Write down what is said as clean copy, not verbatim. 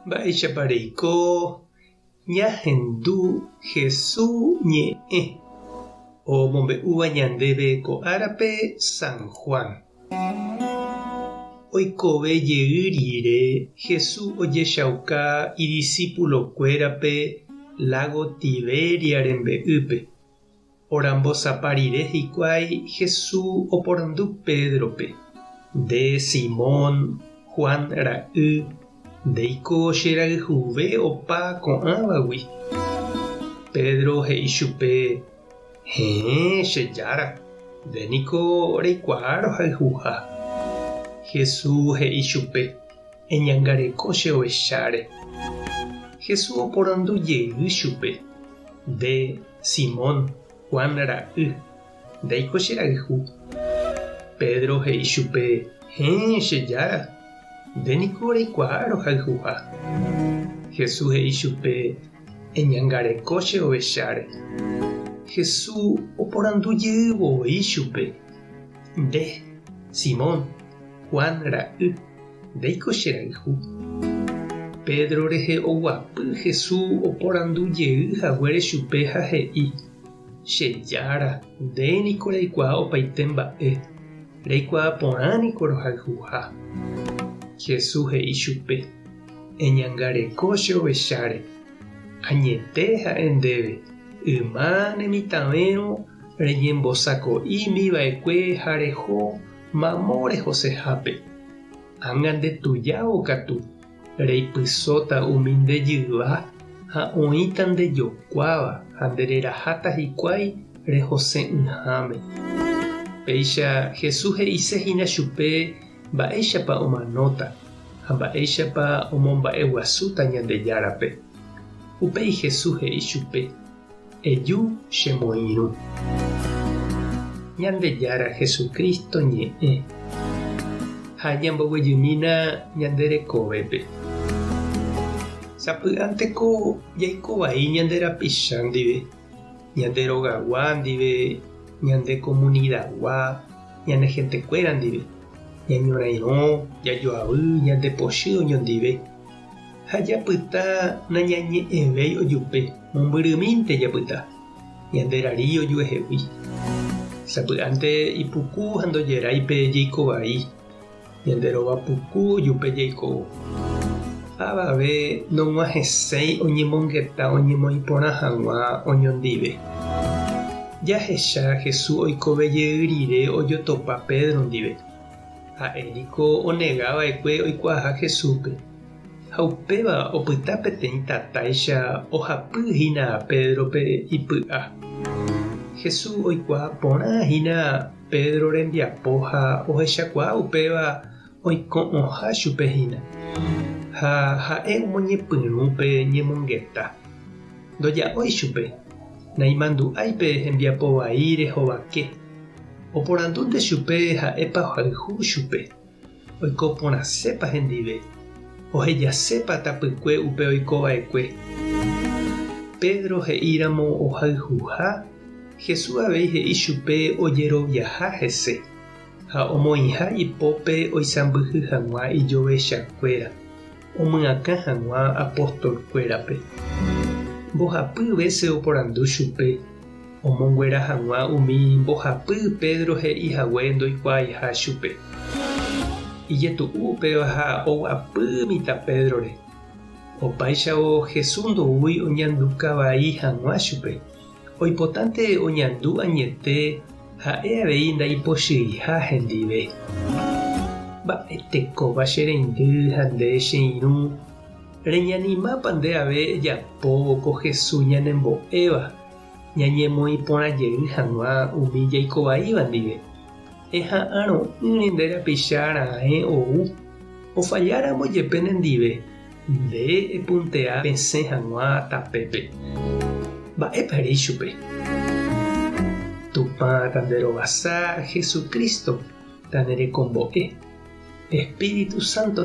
Mba'éichapa reiko ñahendu Hesu ñe'ẽ omombe'úva ñandéve ko árape San Juan. Oikove jey rire Hesu ojechauka idisípulokuérape lágo Tiberia rembe'ýpe. Orambosapa rire hikuái Hesu oporandu Pédrope, Nde Simón, Juan ra'y, ndéiko che rayhuve opa ko'ãvagui? Pedro he'i chupe, Héẽ, che Jára, nde niko reikuaa rohayhuha. Hesu he'i chupe, Eñangareko che ovecháre. Hesu oporandu jey chupe, Nde, Simón, Juan ra'y, ndéiko che rayhu? Pedro he'i chupe, Héẽ, che Jára, nde niko reikuaa rohayhuha. Jesús he'i chupe, Eñangareko che ovecháre. Jesús oporandu jey voi chupe, Nde, Simón, Juan ra'y, ndéiko che rayhu? Pedro rehe oguapy Jesús oporandu jey haguére chupe ha he'i, Che Jára, nde niko reikuaa opaite mba'e, reikuaa porã niko rohayhuha. Jesús he'i chupe, Eñangareko che ovecháre. Añete ha'e ndéve, yma ne mitãvérõ reñembosako'ími va'ekue ha reho mamo rehosehápe. Ág̃a nde tujávo katu, reipysóta umi nde jyva ha oĩta nde jokuáva ha nde reraháta hikuái rehose'ỹháme. Péicha Jesús he'ise hína chupe mba'éichapa omanóta ha mba'éichapa omomba'eguasúta Ñandejárape. Upéi Jesús he'i chupe, Eju chemoirũ. Ñandejára Jesucristo ñe'ẽ ha ñamboguejymína ñande rekovépe. Sapy'ánteko jaiko vai ñande rapicha ndive, ñande rogagua ndive, ñande komunidagua, ñane hentekuéra ndive, ñañorairõ, jajoavy, ñande pochy oñondive. Ha japyta nañañe'ẽvéi ojupe, mombyrymínte japyta, ñande rari ojuehegui. Sapy'ánte ipuku ha ndojerái pe jeiko vai, ñande rova puku ojupe jaikóvo. Avave nog̃uahẽséi oñemongeta oñemoĩ porã hag̃ua oñondive. Jahecha Jesús oikove jey rire ojotopa Pedro ndive. Ha'e niko onega va'ekue oikuaaha Jesúspe, ha upéva opyta peteĩ tatáicha ohapy hína Pédrope ipy'a. Jesús oikuaa porã hína Pedro rembiapo ha ohechakuaa upéva oiko'õha chupe hína, ha ha'e omoñepyrũ pe ñemongeta. Ndoja'ói chupe, naimandu'ái pe hembiapo vai rehovake. Oporandúnte chupe ha'épa ohayhu chupe, oiko porãsépa hendive, ohejasépa tapykue upe oiko va'ekue. Pedro he'íramo ohayhuha, Jesús avei he'i chupe ojeroviaha hese ha omoĩha ipópe oisãmbyhy hag̃ua ijovechakuéra, omyakã hag̃ua apostolkuérape. Mbohapy vése oporandu chupe omonguera hag̃ua umi mbohapy Pedro he'i hague ndoikuaaiha chupe. Ijetu'u upéva ha oguapy mitã Pédrore. Opáichavo Jesús ndoúi oñanduka vai hag̃ua chupe, oipotánte oñandu añete ha'e avei ndaipochyiha hendive. Mba'etekópa che reindy ha nde che irũ, reñanimápa nde ave ejapóvo ko Jesús ñanembo'éva? Ñañemoĩ porã jey hag̃ua umi jaikovaíva ndive, eha'arõ'ỹre nde rapicha raẽ ou, ofalláramo jepe nendive, nde epuntea pesẽ hag̃ua tapépe. Mba'épa ere ichupe? Tupã tanderovasa Jesucristo tanerekombo'e, Espíritu Santo